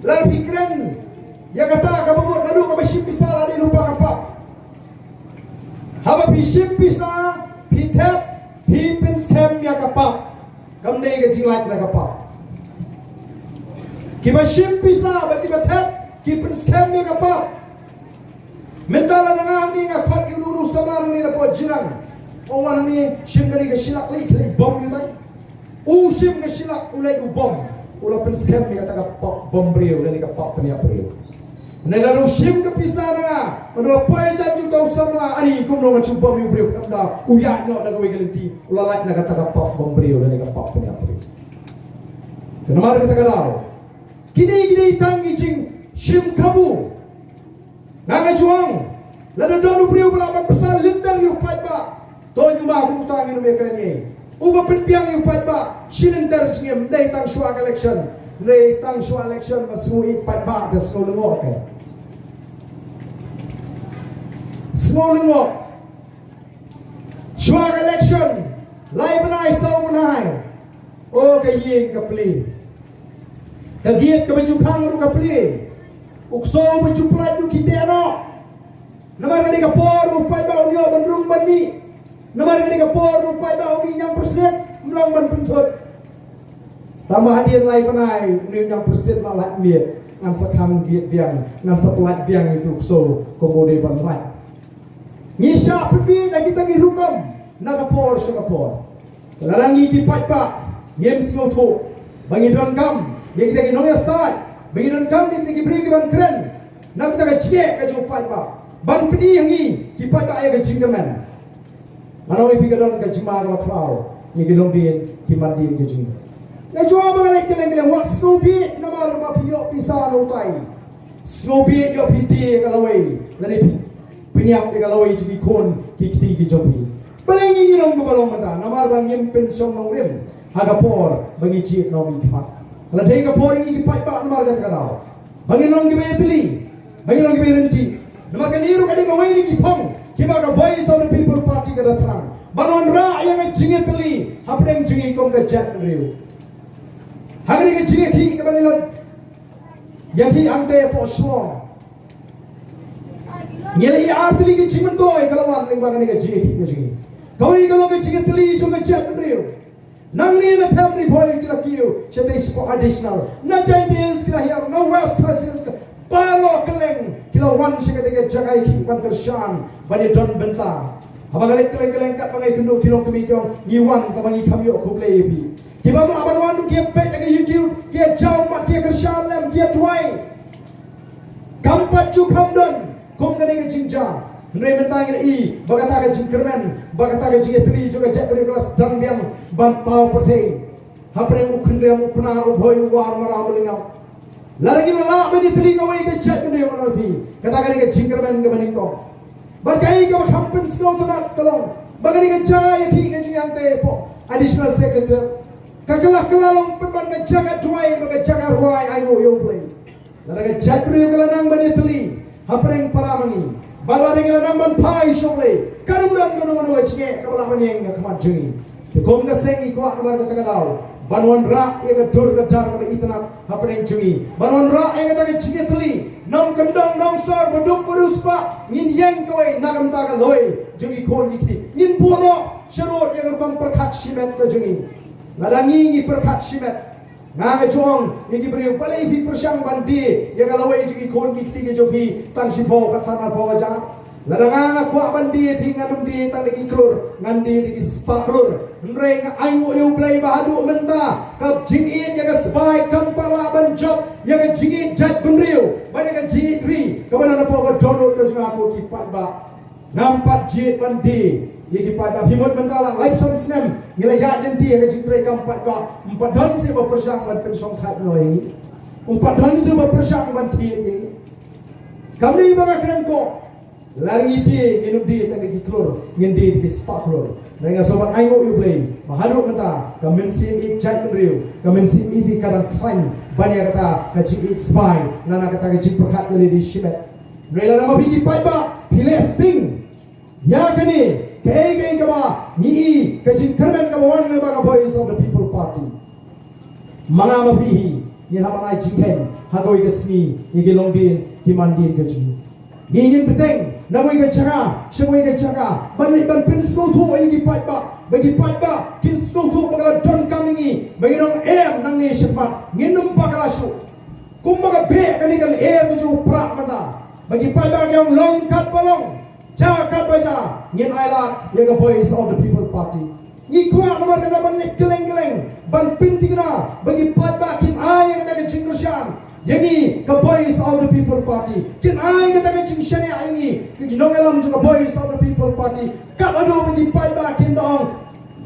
Lada phi kren ïa kata kaba mut naduh kaba shim pisa la dei lypa ka pap. Haba phi shim pisa, phi thep, phi pynskhem ïa ka pap. Kam dei ka jinglait na ka pap. Kiba shim pisa bad kiba thep ki pynskhem ïa ka pap. Mynta lada nga hangne nga khot ïa u, u samla hangne napoh Jirang. Ong, wan hangne shim kane ka shilak, leit leit bom ïa u tai. U shim ka shilak, u leit u bom, u la pynskhem ïa kata ka pap bom briew lane ka pap pynïap briew. Hynrei lada u shim ka pisa na nga, hynrei u la poi jan jong uta u samla, ani kumno ngan shu bom ïa u briew, khnang ba u ïaid noh da kawei ka lynti, u la lait na kata ka pap bom briew lane ka pap pynïap briew. Te namar kata ka daw, kine, kine tang ki jingshim kabu. Nga nga ju ong, lada don u briew ba lah ban pynsan lynter ïa u paidbah, to ngi ma kumta ngin ym ïakren ei. Uba pynbiang ïa u paidbah shi lynter jingim, ym dei tang shuwa ka election. Ym dei tang shuwa election ban sngew ïeit paidbah, te sngew lyngngoh, te sngew lyngngoh. Shuwa ka election, lai bnai saw bnai, o ka ïing ka plie, ka gate kaba ju khang ruh ka plie, u ksew ba ju pyllait ruh ki teh noh. Namar ka dei ka por ba u paidbah un ïoh ban rung ban mih. Namar ka dei ka por ba u paidbah un mih ñiangpyrsit, ym long ban pynthut. Tangba hadien lai bnai une u ñiangpyrsit la lait miet, ngan sa khang gate biang, ngan sa pyllait biang ïa u ksew kumba u dei ban lait. Ngi shah pynbieit ha kita ki rukom na ka por sha ka por. Lada ngi ki paidbah ngim sngewthuh ba ngi donkam ïa kita ki nongïasaid, ba ngi donkam ïa kita ki briew kiban kren na ka bynta ka jingeh ka jong u paidbah, ban pyni ha ngi ki paidbah ïa ka jingkyrmen. Nga ong ïa phi, ka don ka jingma kaba khraw ïa ki longdien, ki mandien, ki jingeh. Nga ju ong ba nga leit kylleng kylleng, wat sngew bieit namar ba phi ïoh pisa na utai. Sngew bieit ïoh phi die ïa ka lawei, lane phi pynïap ïa ka lawei jong ki khun ki kti ki jong phi. Balei ngi ngi long kumba long mynta? Namar ba ngim pynshong nongrim ha ka por ba ngi jied nongmihkhmat. Ka la dei ka por ïa ngi ki paidbah namar kata ka daw ba ngin long kiba ïatylli, ba ngin long kiba ïaryntih. Namar kane ruh ka dei kawei na ki thong kiba ka Voice of the People Party ka da thrang. Ban wanrah ïa ka jingïatylli hapdeng jong ngi kum ka jaitbynriew. Ha kane ka jingïakhih kaba ngi la ïakhih hangta hapoh Shillong, ngi la ïohi artylli ka jingmyntoi ka la wan lyngba kane ka jingïakhih ka jong ngi. Kawei ka long ka jingïatylli jong ka jaitbynriew. Nangne na Them Ri Bhoi ki la kiew shatei shapoh additional, na Jaintia Hills ki la hiar, na West Khasi Hills, baroh kylleng ki la wan sha katei ka jaka ïakhih ban kyrshan, ban ïadon bynta. Haba nga leit kylleng kylleng katba nga ïakynduh ki long kmie ki ong, ngi wan tangba ngi kham ïoh khublei ïa phi. Kiba mlak ban wan ruh ki ïa peit ha ka YouTube, ki ïa jaw mat, ki ïa kyrshan lem, ki ïa duwai. Kam pat ju kham don kum kane ka jingjia. Hynrei mynta ngi la i ba kata ka jingkyrmen, ba kata ka jingïatylli jong ka jaitbynriew ka la sdang biang ban paw pyrthei hapdeng u Khynriam, u Pnar, u Bhoi, u War, u Maraw, u Lyngngap. Lada ngi la lah ban ïatylli kawei ka jaitbynriew, ngan ong ïa phi, kata ka dei ka jingkyrmen kaba nyngkong. Bad kaei kaba kham pynsngewtynnat ka long ba kane ka jaka ïakhih ka jong ngi hangta hapoh Additional Secretariat ka kylla kylla long pynban ka jaka duwai bad ka jaka rwai ainguh ïa U Blei. Lada ka jaitbynriew ka la nang ban ïatylli hapdeng para ma ngi, bad lada ngi la nang ban phai sha U Blei, kan ym don kano kano ka jingeh kaba lah ban ïeng ha khmat jong ngi. Te kum ka seng ngi kwah namar kata ka daw ban wanrah ïa ka dur ka dar kaba itynnat hapdeng jong ngi, ban wanrah ïa kata ka jingïatylli, nongkyndong nongsor, baduk bariewspah, ngin ïeng kawei na ka bynta ka lawei jong ki khun ki kti. Ngin buh noh sharud ïa ka rukom pyrkhat shimet ka jong ngi. Lada ngi ngi pyrkhat shimet, nga nga ju ong ïa ki briew, balei phi pyrshang ban die ïa ka lawei jong ki khun ki kti ka jong phi tang shiphew khatsan arphew hajar? Lada nga nga kwah ban die ïa phi, ngan ym die tang da ki klur, ngan die da ki spah klur. Hynrei nga ainguh ïa U Blei ba haduh mynta ka jingïeit ïa ka spah kam pat lah ban jop ïa ka jingïeit jaitbynriew bad ïa ka jingïeit ri kaba na napoh ka dohnud ka jong nga ko ki paidbah. Ngam pat jied ban die ïa ki paidbah. Phi mut mynta la laiphew san snem ngi la ïaid lynti ha ka jingtrei kam paidbah, ym pat don shuh ba pyrshang ban pynshongthait noh ïa ngi. Ym pat don shuh ba pyrshang ban thied ïa ngi. Kam dei ba nga kren ko. Lada ngi die, ngin ym die tang da ki klur, ngin die da ki spah klur. Hynrei nga sngewbha ban ainguh ïa U Blei ba haduh mynta ka mynsiem ïeit jaitbynriew, ka mynsiem ïeit ri ka dang khlaiñ ban ïa kata ka jingïeit spah, na na kata ka jingpyrkhat ka la dei shimet. Hynrei lada ma phi ki paidbah phi leh sting ïa kane, kaei kaei kaba ngi i ka jingkyrmen kaba wan na ka Voice of the People Party, ma nga ma phi hi ngin hap ban ai jingkheiñ ha kawei ka sngi ïa ki longdien ki mandien ka jong ngi. Ngi ngin bteng na kawei ka jaka sha kawei ka jaka ban leit ban pynsngewthuh ïa ki paidbah, ba ki paidbah kin sngewthuh ba ka la donkam ïa ngi ba ngin ong em nangne shakhmat, ngin ym bakla shuh. Kumba ka beh kane ka lyer ka jong u prah mynta, ba ki paidbah ki ong long katba long, jia katba jia, ngin ailad ïa ka Voice of the People Party. Ngi kwah namar kata ban leit kylleng kylleng ban pynthikna ba ki paidbah kin ai ïa kata ka jingkyrshan ïa ngi ka Voice of the People Party, kin ai kata ka jingshaniah ïa ngi ki nongïalam jong ka Voice of the People Party. Katba haduh ba ki paidbah kin da ong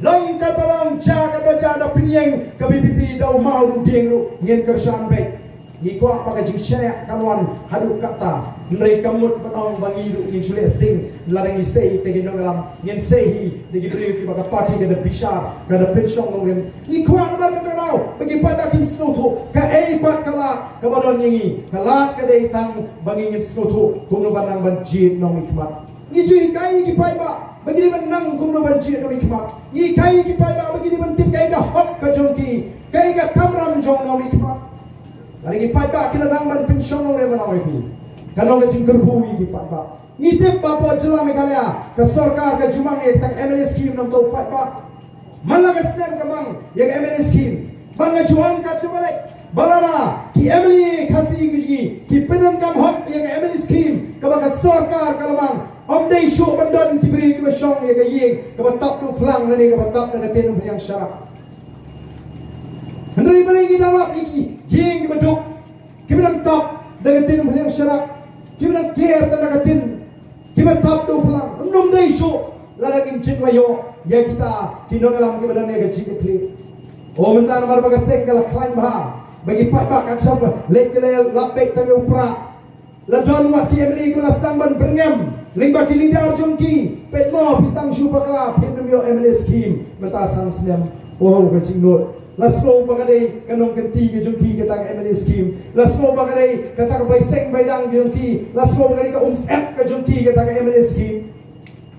long katba long, jia katba jia, da pynïeng ka V P P da u Mawdieng ruh, ngin kyrshan beit. Ngi kwah ba ka jingshaniah kan wan haduh katta. Hynrei kam mut ban ong ba ngi ruh ngin shu leh sting. Lada ngi sei te ki nongïalam, ngin sei hi da ki briew kiba ka party ka da bishar, ka da pynshong nongrim. Ngi kwah namar kata ka daw ba ki paidbah kin sngewthuh kaei pat ka lad kaba don ïa ngi. Ka lad ka dei tang ba ngi ngin sngewthuh kumno ban nang ban jied nongmihkhmat. Ngi ju hikai ïa ki paidbah ba ki dei ban nang kumno ban jied nongmihkhmat. Ngi hikai ïa ki paidbah ba ki dei ban tip kaei ka hok ka jong ki, kaei ka kamram jong nongmihkhmat. Lada ki paidbah ki la nang ban pynshong nongrim, ngan ong ïa phi, kan long ka jingkyrkhu ïa ki paidbah. Ngi tip ba hapoh jylla Meghalaya ka sorkar ka ju mang ïa kata ka M L A scheme na bynta u paidbah. Man la ka snem ka mang ïa ka M L A scheme. Bad nga ju ong kat shaba leit ba lada ki M L A Khasi ki jong ngi ki pyndonkam hok ïa ka M L A scheme kaba ka sorkar ka la mang, ym dei shuh ban don ki briew kiba shong ïa ka ïing kaba tap da u phlang lane kaba tap da ka tin umphniang sharak. Hynrei balei ngi dang lap ïa ki ïing kiba duk, kiba dang tap da ka tin umphniang sharak, kiba dang ker da ka tin, kiba tap da u phlang? Ym dei shuh lada ngin jin ïoh ïa kita ki nongïalam kiba don ïa ka jingkitkhlieh. O mynta namar ba ka seng ka la khlaiñ bha, ba ki paidbah kat shaba leit ki la lap beit tang ïa u prah. La don wat ki M L A kiba la sdang ban byrngem lyngba ki leader jong ki. Peit mo, phi tang shu bakla, phin ym ïoh M L A scheme mynta san snem. O ka jingnud. La sngew ba ka dei ka nongkynti ka jong ki kata ka M L A scheme. La sngew ba ka dei kata ka bai seng bai dang ka jong ki. La sngew ba ka dei ka umsyep ka jong ki kata ka M L A scheme.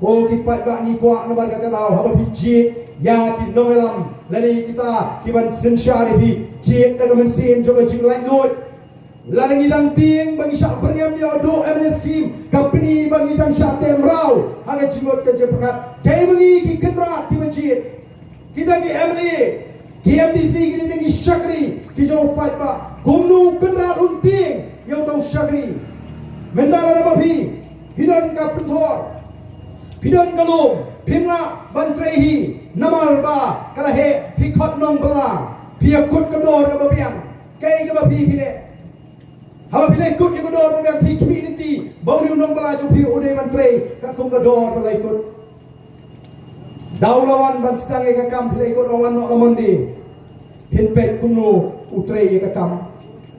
Ko ki paidbah, ngi kwah namar kata ka daw haba phi jied ïa ki nongïalam lane kita kiban synshar ïa phi, jied da ka mynsiem jong ka jinglaitluid. Lada ngi dang tieng ba ngi shah byrngem ïa u duh M L A scheme, ka pyni ba ngi dang shah tem raw ha ka jingmut ka jingpyrkhat. Kaei ba ngi ki kynrad kiba jied, kita ki M L A, ki M D C, kine ki shakri ki jong u paidbah. Kumno u kynrad un tieng ïa uta u shakri? Mynta lada ba phi, phi don ka pynthor, phi don ka lum, phim lah ban trei hi namar ba ka la heh, phi khot nongbylla, phi ïakut ka dor kaba biang. Kaei kaba phi, phi leh? Haba phi la ïakut ïa ka dor kaba biang, phi khmih lynti ba une u nongbylla jong phi u dei ban trei katkum ka dor ba la ïakut. Da u la wan ban sdang ïa ka kam, phi la ïakut, ong, wan noh la Monday. Phin peit kumno u trei ïa ka kam.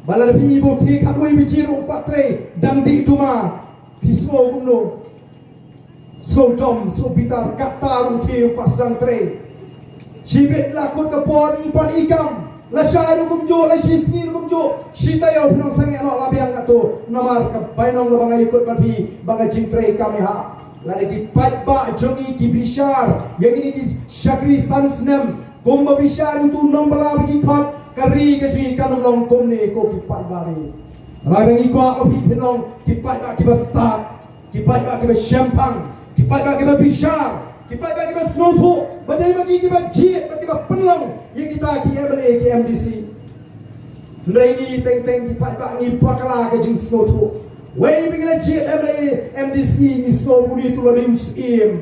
Ba lada phi i ba u thie khatwei baje ruh um pat trei, dang dih tuma, phi sngew kumno? Sngew dom, sngew bitar, katta ruh u thie um pat sdang trei. Shibit la kut ka por, um pat i kam. Lashai ruh kumjuh, lashisngi ruh kumjuh. Shi taïew phin ong sangeh noh, la biang katto. Namar ka bainong kaba nga ïakut bad phi ba ka jingtrei kam ïahap. Lada ki paidbah jong ngi ki bishar ïa kine ki shakri san snem kumba bishar ïa utu u nongbylla ba ki khot, ka ri ka jong ngi kan ym long kumne, ko ki paidbah ri. Namar ngi kwah ba phi, phin long ki paidbah kiba stad, ki paidbah kiba shemphang, ki paidbah kiba bishar, ki paidbah kiba sngewthuh ba dei ma ki kiba jied bad kiba pynlong ïa kita ki M L A, ki M D C. Hynrei ngi teng teng ki paidbah ngi bakla ka jingsngewthuh. Wei ba ngi la jied M L A, M D C, ngi sngew ba une uto u la dei u syiem.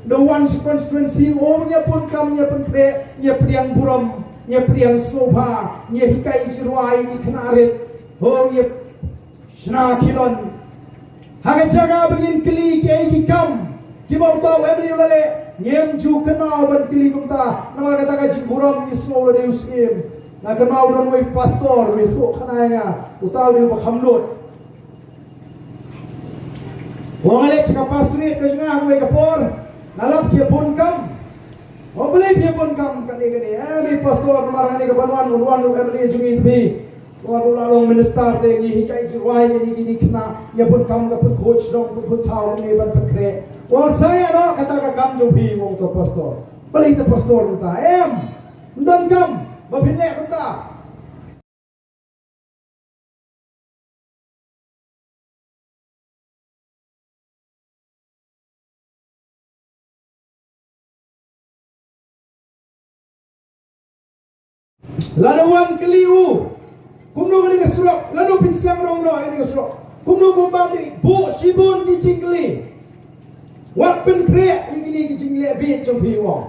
Da wan sha constituency ruh, oh, ngi ïa bun kam, ngi ïa pynkhreh, ngi ïa pdiang burom, ngi ïa pdiang sngewbha, ngi ïa hikai jingrwai ïa ki khynnah rit. Oh, ngi ïa shna khilon. Ha ka jaka ba ngin kylli kiei ki kam kiba uta u M L A u la leh, ngim ju kynmaw ban kylli kumta. Namar kata ka jingburom ngi sngew la dei u syiem. Nga kynmaw don uwei u pastor, uwei u thoh khana ïa nga, uta u dei uba kham nud. Ong, nga leit sha ka pastorate ka jong nga ha kawei ka por, nga lap ki ïa bun kam. Ong, balei phi ïa bun kam kane kane? Em, i pastor, namar hangne ka ban wan, un wan u M L A jong ngi, phi. Wan u la long minister te ngi hikai jingrwai ïa kine ki khynnah, ïa bun kam, ka pynkhuid shnong, pynkhuid thaw, kine ban pynkhreh. Ong, sa ïa noh kata ka kam jong phi, ong uta u pastor. Balei uta u pastor mynta? Em, ym don kam ba phin leh mynta. Lano wan kylli u, kumno kane ka surok, lano pynsiang rong noh ïa kane ka surok, kumno kumba dei, buh shibun ki jingkylli. Wat pynkhreh ïa kine ki jingleh bieit jong phi, u ong.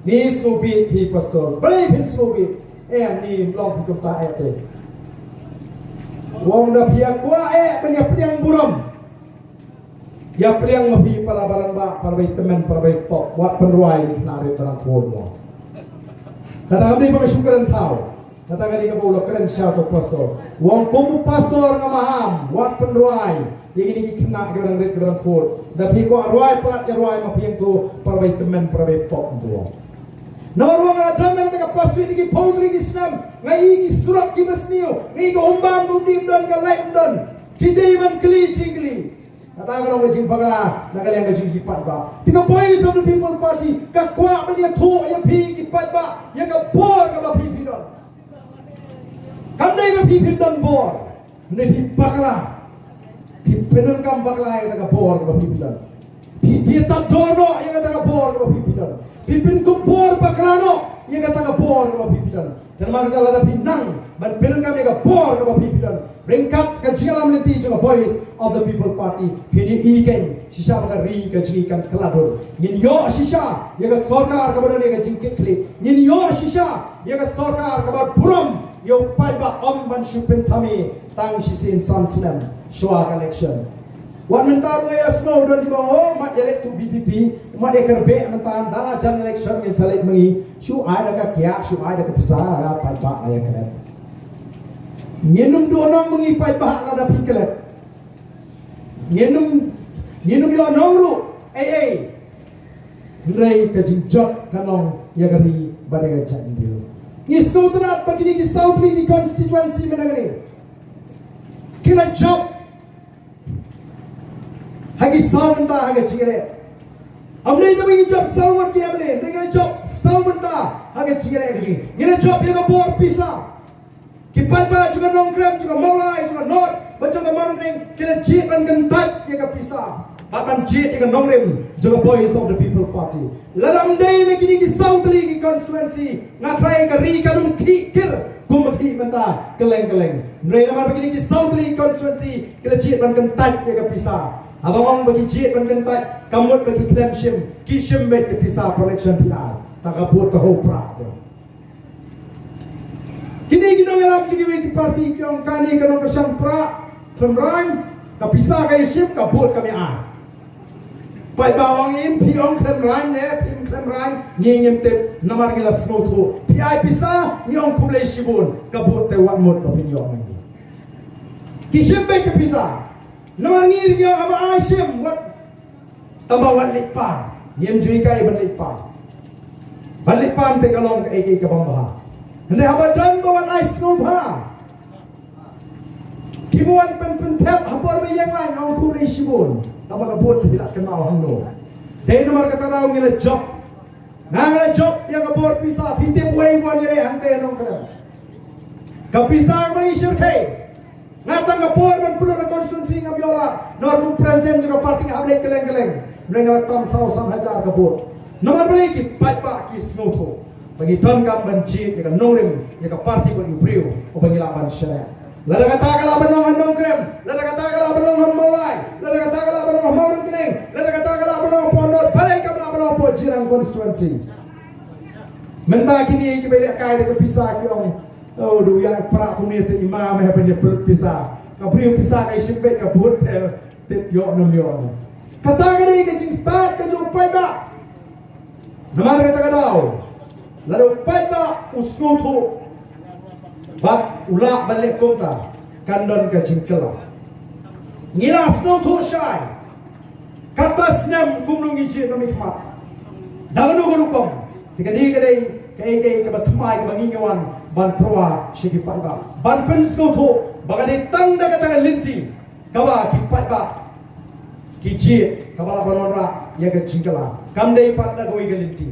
Ngi sngewbha ïa phi pastor. Balei phin sngewbha? Em, ngi ym long phi kumta eh te. U ong, da phi ïa kwah eh ban ïa pdiang burom, ïa pdiang ma phi para barangbah, para bai tymmen, para bai pop, wat pynrwai ïa ki khynnah rit ba dang khuid, u ong. Kata kam dei ba nga shu kren thaw. Kata ka dei kaba u la kren sha uta u pastor. U ong, kum u pastor nga maham, wat pynrwai ïa kine ki khynnah kiba dang rit kiba dang khuid. Da phi kwah rwai palat, ïa rwai ma phi ïa uto para bai tymmen, para bai pop, uto. Namar u ong, nga dang don ha kata ka pastorate ïa ki phew tylli ki snem, nga i ki surok kiba sniew, nga i ka umbam ba ym don, ka light ym don. Ki dei ban kylli jingkylli. Kata ka long ka jingbakla na ka liang ka jong ki paidbah. Te ka Voice of the People Party ka kwah ban ïathuh ïa phi ki paidbah ïa ka bor kaba phi phi don. Kam dei ba phi phin don bor, hynrei phi bakla. Phi pyndonkam bakla ïa kata ka bor kaba phi phi don. Phi diatap dor noh ïa kata ka bor kaba phi phi don. Phi pynkup bor bakla noh ïa kata ka bor kaba phi phi don. Te namar kata lada phi nang ban pyndonkam ïa ka bor kaba phi phi don ryngkat ka jingïalam lynti jong ka Voice of the People Party, phin ïohi kein shisha ba ka ri ka jong ngi kan kylla dur. Ngin ïoh shisha ïa ka sorkar kaba don ïa ka jingkitkhlieh. Ngin ïoh shisha ïa ka sorkar kaba burom ïa u paidbah, ym ban shu pynthame tang shisien san snem shuwa ka election. Wat mynta ruh nga ïa sngew don kiba ong, oh, mat ïa leit tu B P P, mat ïa kyrpeh mynta, da la jan election ngin sa leit ma ngi. Shu ai da ka kiad, shu ai da ka pisa, la paidbah la ïa klet. Ngin ym duh nong ma ngi paidbah lada phi klet. Ngin ym, ngin ym ïoh nong ruh ei ei. Hynrei ka jingjot ka nong ïa ka ri bad ïa ka jaitbynriew. Ngi sngewtynnat ba kine ki saw tylli ki constituency mynta kane ki la jop ha ki saw bynta ha ka jingïaleh. Ym dei tang ba ngi jop saw ngut ki MLA, ngi la jop saw mynta ha ka jingïaleh ka jong ngi. Ngi la jop ïa ka bor pisa. Ki paidbah jong ka Nongkrem, jong ka Mawlai, jong ka North bad jong ka Mawryngkneng, ki la jied ban kyntait ïa ka pisa bad ban jied ïa ka nongrim jong ka Voice of the People Party. Lada ym dei na kine ki saw tylli ki constituency, nga tharai ka ri kan ym khih kir kum ka khih mynta kylleng kylleng. Hynrei namar ba kine ki saw tylli ki constituency ki la jied ban kyntait ïa ka pisa, haba nga ong ba ki jied ban kyntait, ka mut ba ki khlem shim, ki shim beit ka pisa election, phi ai, ta ka vote ka hok prah. Kine ki nongïalam jong kiwei ki party ki ong kane ka nongkyrshan prah khlem rang, ka pisa ka ïashim, ka vote kam ïa ai. Paidbah ong im, phi ong khlem rang ne phim khlem rang, ngi ngim tip, namar ngi la sngewthuh. Phi ai pisa, ngi ong khublei shibun, ka vote te wat mut ba phin ïoh na ngi. Ki shim beit ka pisa. Namar ngi ruh ngi ong haba ai shim, wat Tang ba wat leit pan, ngim ju hikai ban leit pan. Ban leit pan te ka long kaei kaei ka bym bha. Hynrei haba don ba wat ai sngewbha, kiba wan pyn pynthep ha por ba ïeng laiñ, ong khublei shibun. Tang ba ka vote te phi la kynmaw hangno. Dei namar kata daw ngi la jop. Nga nga la jop ïa ka bor pisa, phi tip uei ba wan ïaleh hangtei ha Nongkrem. Ka pisa ba ngi shyrkhei. Nga tang ka por ban pynlut na constituency ngam ïoh lad. Namar kum president jong ka party nga hap leit kylleng kylleng. Hynrei nga la tam saw san hajar ka vote. Namar balei? Ki paidbah ki sngewthuh ba ngi donkam ban jied ïa ka nongrim, ïa ka party bad u briew uba ngi lah ban shaniah. Lada kata ka lah ban long ha Nongkrem, lada kata ka lah ban long ha Mawlai, lada kata ka lah ban long ha Mawryngkneng, lada kata ka lah ban long ha Pondor, balei kam lah ban long ha Port Jyrang constituency? Mynta kine kiba ïalehkai da ka pisa ki ong, oh, da u ïaid prah kumne te i ma me hapdeng ïa pisa. Ka briew pisa ka ïashim beit, ka vote te tip ïoh ne ym ïoh ne. Kata ka dei ka jingstad ka jong u paidbah. Namar kata ka daw, lada u paidbah u sngewthuh bad u lah ban leh kumta, kan don ka jingkylla. Ngi la sngewthuh shai, katto snem kumno ngi jied na miet khmat, da kano ka rukom. Te kane ka dei kaei kaei kaba thymmai kaba ngi ngi wan ban pyrwa sha ki paidbah, ban pynsngewthuh ba ka dei tang da kata ka lynti kaba ki paidbah ki jied, kaba lah ban wanrah ïa ka jingkylla. Kam dei pat da kawei ka lynti,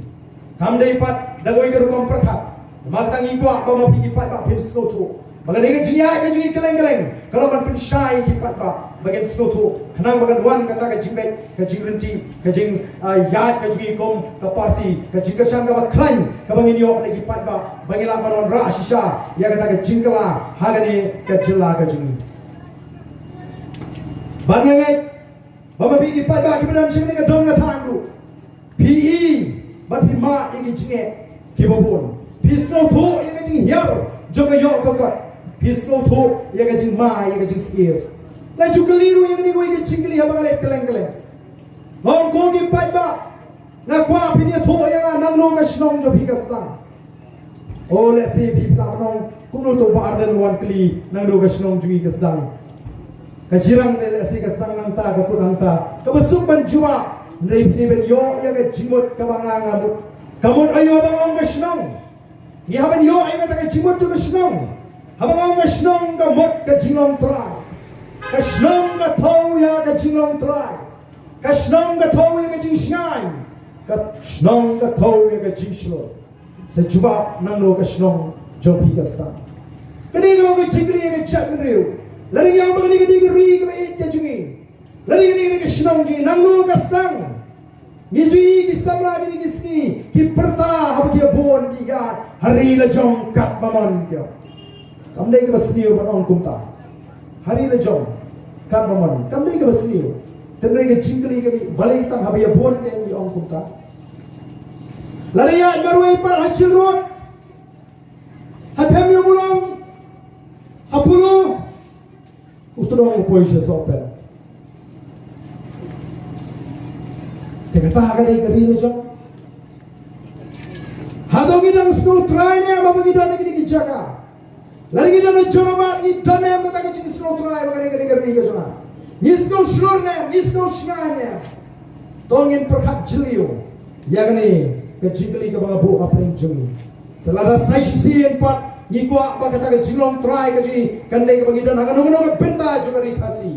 kam dei pat da kawei ka rukom pyrkhat. Namar kata ngi kwah ba ma phi ki paidbah phin sngewthuh ba ka dei ka jingïaid ka jong ngi kylleng kylleng ka long ban pynshai ïa ki paidbah ba kin sngewthuh, khnang ba kan wan kata ka jingbeit, ka jingryntih, ka jing, ah, ïaid ka jong ngi kum ka party, ka jingkyrshan kaba khlaiñ kaba ngin ïoh na ki paidbah, ba ngin lah ban wanrah shisha ïa kata ka jingkylla ha kane ka jylla ka jong ngi. Bad nga ngeit ba ma phi ki paidbah kiba don sha kane ka dong ka thaiñ ruh, phi i bad phi mad ïa ki jingeh kiba bun. Phi sngewthuh ïa ka jinghiar jong ka ïoh ka kot. Phi sngewthuh ïa ka jingma ïa ka jingsngewsih. Nga ju kylli ruh ïa kane kawei ka jingkylli haba nga leit kylleng kylleng. Nga ong ko ki paidbah, nga kwah phin ïathuh ïa nga nangno ka shnong jong phi ka sdang. O lehse phi lah ban ong kumno to Bah Ardent wan kylli nangno ka shnong jong ngi ka sdang. Ka Jirang te lehse ka sdang nangta, ka kut hangta. Kaba suk ban jubab, hynrei phi dei ban ïoh ïa ka jingmut kaba nga nga mut. Ka mut aïu haba nga ong ka shnong? Ngi hap ban ïoh ïa kata ka jingmut jong ka shnong. Haba nga ong ka shnong ka mut ka jinglong trai. Ka shnong ka thew ïa ka jinglong trai. Ka shnong ka thew ïa ka jingshngaiñ. Ka shnong ka thew ïa ka jingshlur. Sa jubab nangno ka shnong jong phi ka sdang. Kane ka long ka jingkylli ïa ka jaitbynriew. Lada ngi ong ba kane ka dei ka ri kaba ïeit ka jong ngi, lada kane ka dei ka shnong jong ngi, nangno ka sdang? Ngi ju i ki samla kine ki sngi ki pyrta haba ki ïa bun ki ïaid ha ri la jong katba mon ki ong. Kam dei kaba sniew ban ong kumta. Ha ri la jong katba mon, kam dei kaba sniew. Te hynrei ka jingkylli ka mih, balei tang haba ïa bun ki ong kumta? Lada ïaid marwei pat ha Jail Road, ha Them Ïew Mawlong, ha Polo, u tdong u poi sha Sohpet. Te kata ka dei ka ri la jong? Hato ngi dang sngewtrai ne em haba ngi don ha kine ki jaka? Lada ngi don ha Jorabat ngi don ne em kata ka jingsngewtrai ba ka dei ka dei ka ri ka jong nga? Ngi sngew shlur ne em, ngi sngew shngaiñ ne em? To ngin pyrkhat jylliew ïa kane ka jingkylli kaba nga buh ha pdeng jong ngi. Te lada sa shisien pat ngi kwah ba kata ka jinglong trai ka jong ngi kan dei kaba ngi don ha kano kano ka bynta jong ka ri Khasi,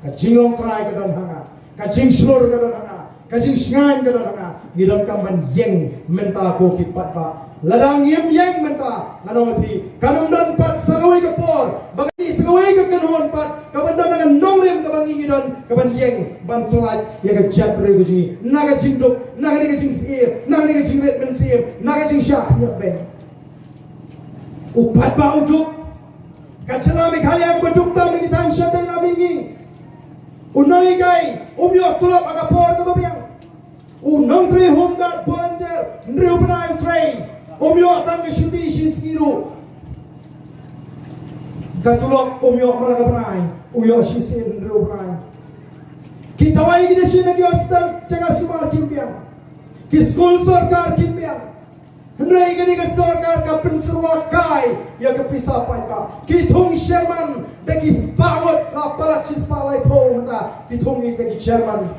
ka jinglong trai ka don ha nga, ka jingshlur ka don ha nga, Ka jingshngaiñ ka don ha nga, ngi donkam ban ïeng mynta ko ki paidbah. Lada ngim ïeng mynta, ngan ong ïa phi, kan ym don pat sa kawei ka por, ba ka, sa kawei ka kynhun pat, ka ban don na ka nongrim kaba ngi ngi don, ka ban ïeng ban pyllait ïa ka jaitbynriew ka jong ngi, na ka jingduk, na ka, na ka jingsyier, na ka, na ka jingrit mynsiem, na ka jingshah khyndiat beiñ. U paidbah u duk. Ka jylla Meghalaya kaba duk tam ha ki thaiñ shatei na mihngi. U nonghikai um ïoh tulop ha ka por kaba biang. U nongtrei home guard volunteer hynriew bnai u trei, um ïoh tang ka shuti shi sngi ruh. Ka tulop um ïoh man la ka bnai, u ïoh shisien hynriew bnai. Ki dawai ki dashin ha ki hospital jaka sumar kim biang. Ki skul sorkar kim biang. Hynrei kane ka sorkar ka pynsyrwa kai ïa ka pisa paidbah. Ki thung chairman da ki spah ngut, la palat shi spah laiphew mynta ki thung ïa ki chairman.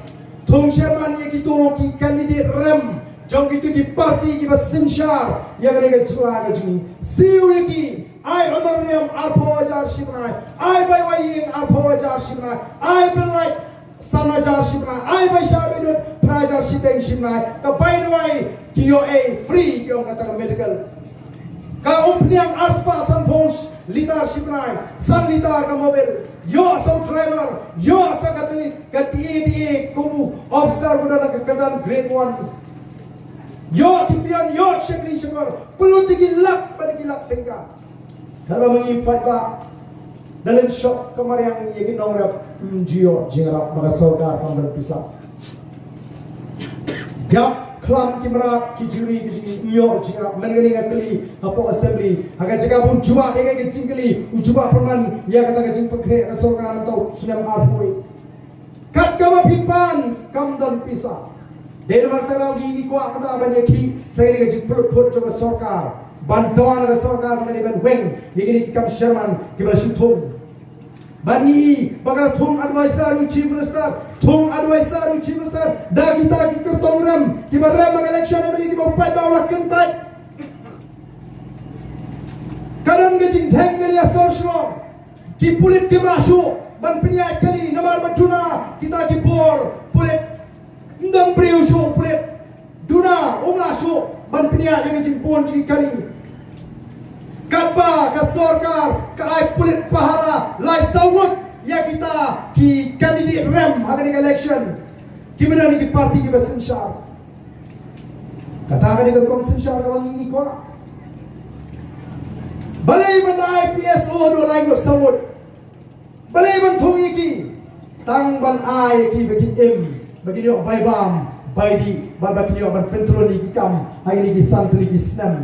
Thung chairman ïa kito ki candidate rem jong kito ki party kiba synshar ïa kane ka jylla ka jong ngi. Siew ïa ki, ai honorarium arphew hajar shi bnai, ai bai wai ïing arphew hajar shi bnai, ai bai light san hajar shi bnai, ai bai shah bai dud phra hajar shiteng shi bnai. Ka bai dawai ki ïoh ei free, ki ong kata ka medical. Ka umphniang arspah sanphew litar shi bnai, san litar ka mobil. Ïoh sa u driver, ïoh sa ka ti, ka ti, ti kum u officer uba don ha ka kyrdan grade one. Ïoh ki pian, ïoh shakri shakor, pynlut ïa ki lak bad ki lak tyngka. Katba ma ngi paidbah da leit shop ka mariang ïa ki nongrep, ym ju ïoh jingïarap, ba ka sorkar kam don pisa. Ïap khlam ki mrad, ki juri, ki juri, ym ïoh jingïarap. Mynta nga kylli hapoh assembly, ha ka jaka ba un jubab ïa ka jingkylli, u jubab pynban ïa kata ka jingpynkhreh ka sorkar mynta u snem arphew. Kat kaba phi pan kam don pisa. Dei namar kata ngi ngi kwah kata ban ïakhih sa ïa ka jingpynlut phut jong ka sorkar, ban dawa na ka sorkar ban ïa ban weng ïa kine ki kam sherman kiba la shu thung. Ban ngi i ba ka thung advisor u chief minister, thung advisor u chief minister da kita ki kyrtong rem kiba rem ha ka election, ïa kiba u paidbah u la kyntait. Ka don ka jingdheng kali ha sor shnong. Ki pulit kim lah shuh ban pynïaid kali namar ba duna kita ki bor pulit. Ym don briew shuh pulit. Duna um lah shuh ban pynïaid ïa ka jingbun jong ki kali. Katba ka sorkar ka ai pulit pahara lai saw ngut ïa kita ki candidate rem ha kane ka election. Kiba don ïa ki party kiba synshar. Kata ka dei ka rukom synshar kaba ngi ngi kwah. Balei ban ai P S O haduh lai ngut saw ngut? Balei ban thung ïa ki? Tang ban ai ïa ki ba kin im, ba kin ïoh bai bam bai dih, ba, ba kin ïoh ban pyntylun ïa ki kam ha kine ki san tylli ki snem.